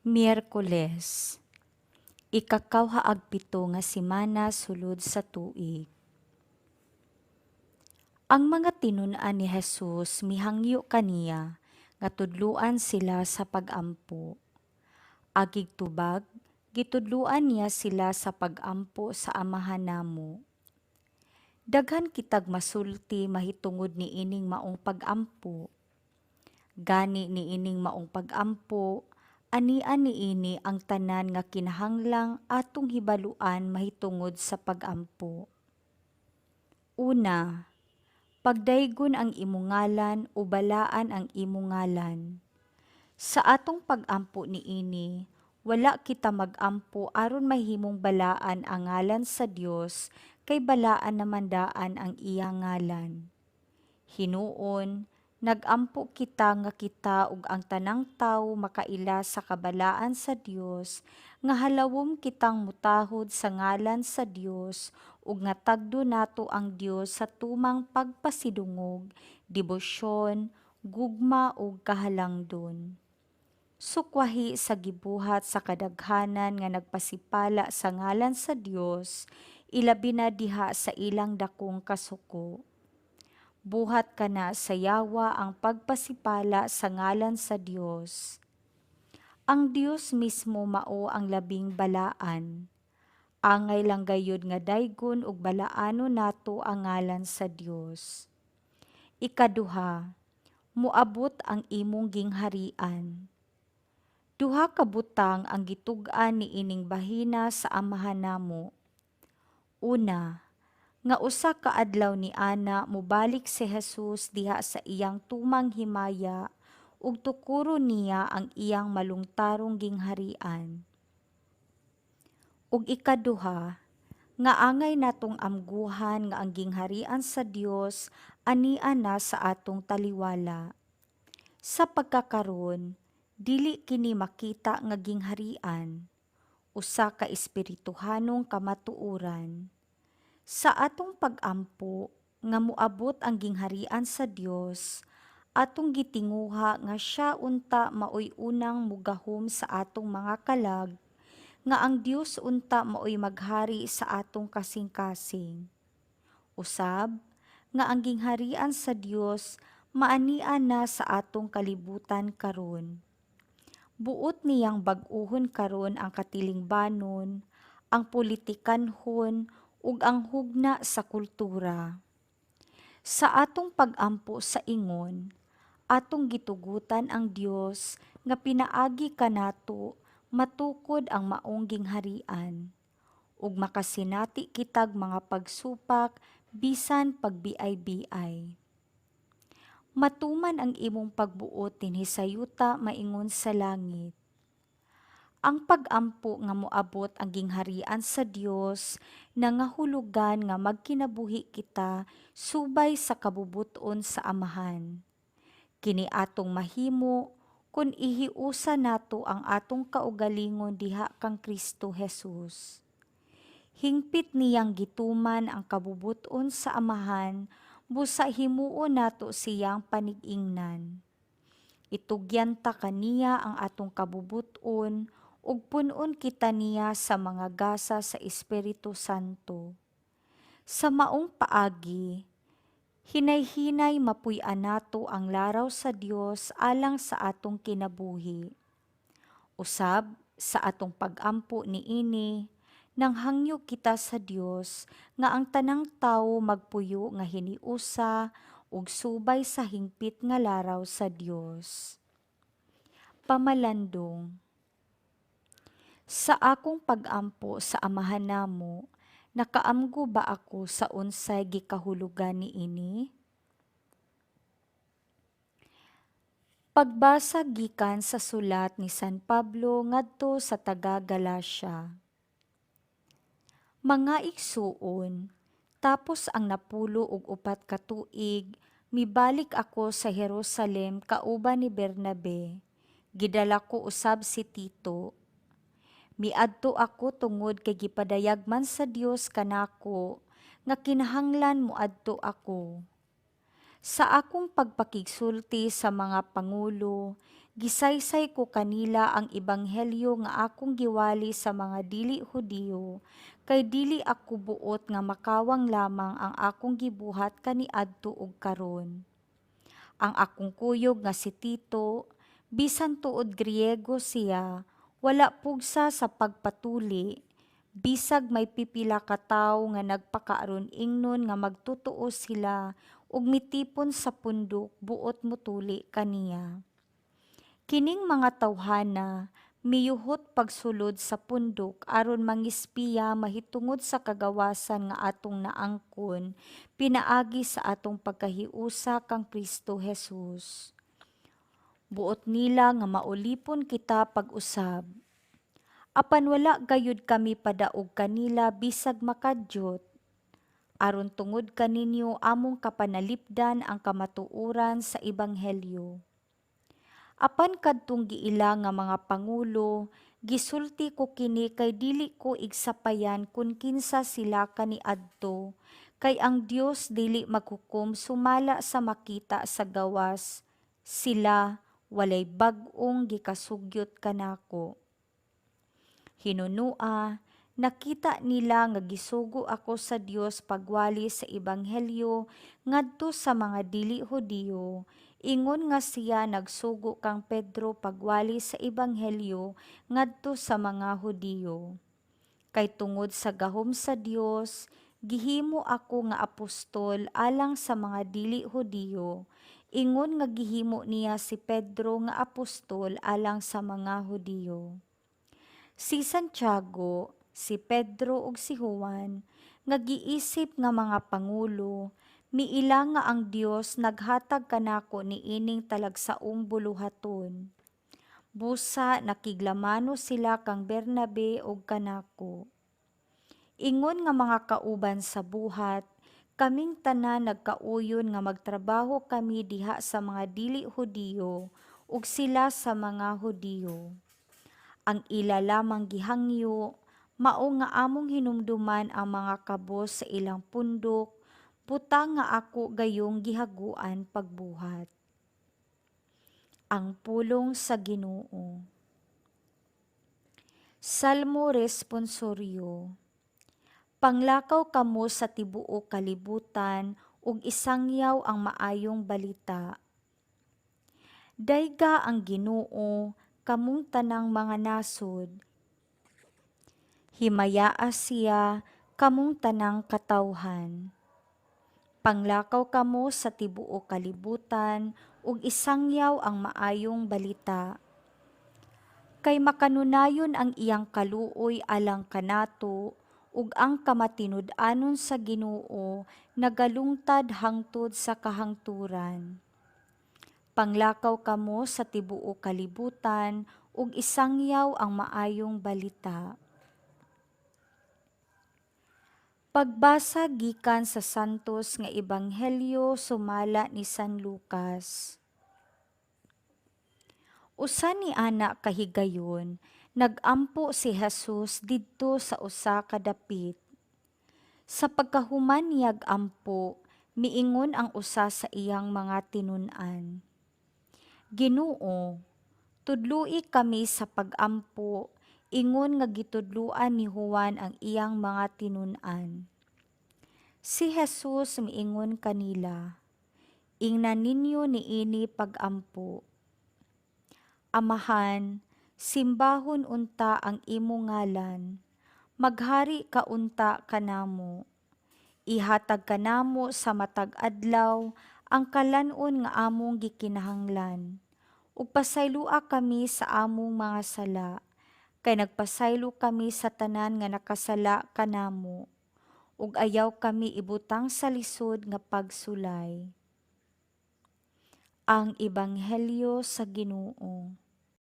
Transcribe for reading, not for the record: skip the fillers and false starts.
Miyerkules, ikakawhaag 7 nga semana sulod sa tuig. Ang mga tinun-an ni Jesus mihangyo kaniya nga tudloan sila sa pag-ampo. Agig tubag, gitudloan niya sila sa pag-ampo sa Amahan Namo. Daghan kitag masulti mahitungod niining maong pag-ampo. Gani niining maong pag-ampo, ania niini ang tanan nga kinahanglang atong hibaluan mahitungod sa pag-ampo. Una, pagdaygon ang imong ngalan o balaan ang imong ngalan. Sa atong pag-ampo niini, wala kita mag-ampo aron mahimong balaan ang ngalan sa Dios kay balaan naman daan ang iyang ngalan. Hinuon, nag-ampo kita nga kita ug ang tanang tawo makaila sa kabalaan sa Dios, nga halawom kitang motahod sa ngalan sa Dios ug nga tagdo nato ang Dios sa tumang pagpasidungog, debosyon, gugma ug kahalangdon. Sukwahi sa gibuhat sa kadaghanan nga nagpasipala sa ngalan sa Dios, ilabi na diha sa ilang dakong kasuko. Buhat kana sa yawa ang pagpasipala sa ngalan sa Dios. Ang Dios mismo mao ang labing balaan. Angay lang gayud nga daygon ug balaanon nato ang ngalan sa Dios. Ikaduha, moabot ang imong gingharian. Duha ka butang ang gitug-an niining bahina sa Amahan Namo. Una, nga usa ka adlaw ni ana mobalik si Jesus diha sa iyang tumang himaya ug tukuron niya ang iyang malungtarong gingharian. Ug ikaduha, nga angay natong amguhan nga ang gingharian sa Dios ania na sa atong taliwala. Sa pagkakaron, dili kini makita nga gingharian, usa ka espirituhanong kamatuoran. Sa atong pag-ampo nga moabot ang gingharian sa Dios, atong gitinguha nga siya unta maoy unang mugahom sa atong mga kalag, nga ang Dios unta maoy maghari sa atong kasing-kasing. Usab, nga ang gingharian sa Dios maania na sa atong kalibutan karon. Buot niyang bag-ohon karon ang katilingbanon, ang politikanhon ug ang hugna sa kultura. Sa atong pag-ampo sa ingon, atong gitugutan ang Dios nga pinaagi kanato matukod ang maong gingharian ug makasinati kitag mga pagsupak bisan pagbiay-biay. Matuman ang imong pagbuot dinhi sa yuta maingon sa langit. Ang pag-ampo nga moabot ang gingharian sa Dios nangahulugan nga magkinabuhi kita subay sa kabubut-on sa Amahan. Kini atong mahimo kun ihiusa nato ang atong kaugalingon diha kang Kristo Jesus. Hingpit niyang gituman ang kabubut-on sa Amahan busa himuon nato siyang panig-ingnan. Itugyan ta kaniya ang atong kabubut-on ug pun-on kita niya sa mga gasa sa Espiritu Santo. Sa maong paagi, hinay-hinay mapuy-an nato ang laraw sa Dios alang sa atong kinabuhi. Usab, sa atong pag-ampo niini, nanghangyo kita sa Dios nga ang tanang tawo magpuyo nga hiniusa ug subay sa hingpit nga laraw sa Dios. Pamalandong. Sa akong pag-ampo sa Amahan Namo, nakaamgo ba ako sa unsay gikahulugan niini? Pagbasa gikan sa sulat ni San Pablo ngadto sa taga Galacia. Mga igsuon, tapos ang 94 ka tuig, mibalik ako sa Jerusalem kauban ni Bernabe. Gidala ko usab si Tito. Miadto ako tungod kay gipadayag man sa Dios kanako nga kinahanglan moadto ako. Sa akong pagpakigsulti sa mga pangulo, gisaysay ko kanila ang ebanghelyo nga akong giwali sa mga dili Hudiyo, kay dili ako buot nga makawang lamang ang akong gibuhat kaniadto ug karon. Ang akong kuyog nga si Tito, bisan tuod Griego siya, wala pugsa sa pagpatuli, bisag may pipila ka tawo nga nagpakaaron ingnon nga magtotoo sila ug mitipon sa pundok buot motuli kaniya. Kining mga tawhana miyuhot pagsulod sa pundok aron mangispiya mahitungod sa kagawasan nga atong naangkon pinaagi sa atong pagkahiusa kang Kristo Jesus. Buot nila nga maulipon kita pag-usab. Apan wala gayud kami padaog kanila bisag makadyot, aron tungod kaninyo among kapanalipdan ang kamatuoran sa ebanghelyo. Apan kadtong giila nga mga pangulo, gisulti ko kini kay dili ko igsapayan kun kinsa sila kaniadto, kay ang Dios dili maghukom sumala sa makita sa gawas, sila walay bag-ong gikasugyot kanako. Hinunua, nakita nila nga gisugo ako sa Dios pagwali sa ebanghelyo ngadto sa mga dili Hudiyo, ingon nga siya nagsugo kang Pedro pagwali sa ebanghelyo ngadto sa mga Hudiyo. Kay tungod sa gahom sa Dios, gihimo ako nga apostol alang sa mga dili Hudiyo, ingon nga gihimo niya si Pedro nga apostol alang sa mga Hudiyo. Si Santiago, si Pedro ug si Juan, nga giisip nga mga pangulo, miila nga ang Dios naghatag kanako niining talagsaong buluhaton. Busa nakiglamano sila kang Bernabe ug kanako. Ingon nga mga kauban sa buhat, kaming tanan nagkauyon nga magtrabaho kami diha sa mga dili Hudiyo ug sila sa mga Hudiyo. Ang ila lamang gihangyo mao nga among hinumduman ang mga kabos sa ilang pundok, butang nga ako gayong gihaguan pagbuhat. Ang pulong sa Ginoo. Salmo Responsoryo. Panglakaw kamo sa tibuok kalibutan ug isangyaw ang maayong balita. Dayga ang Ginoo, kamong tanang mga nasod. Himayaa siya, kamong tanang katawhan. Panglakaw kamo sa tibuok kalibutan ug isangyaw ang maayong balita. Kay makanunayon ang iyang kaluoy alang kanato ug ang kamatinud-anon sa Ginoo nagalungtad hangtod sa kahangturan. Panglakaw kamo sa tibuok kalibutan ug isangyaw ang maayong balita. Pagbasa gikan sa Santos nga Ebanghelyo sumala ni San Lucas. Usa ni ana ka higayon, nag-ampo si Jesus didto sa usa ka dapit. Sa pagkahuman niyag ampo, miingon ang usa sa iyang mga tinun-an, "Ginoo, tudloi kami sa pag-ampo, ingon nga gitudloan ni Juan ang iyang mga tinun-an." Si Jesus miingon kanila, "Ingna ninyo niini pag-ampo: Amahan, simbahon unta ang imong ngalan. Maghari ka unta kanamo. Ihatag kanamo sa matag adlaw ang kalan-on nga among gikinahanglan. Ug pasayloa kami sa among mga sala, kay nagpasaylo kami sa tanan nga nakasala kanamo. Ug ayaw kami ibutang sa lisod nga pagsulay." Ang Ebanghelyo sa Ginoo.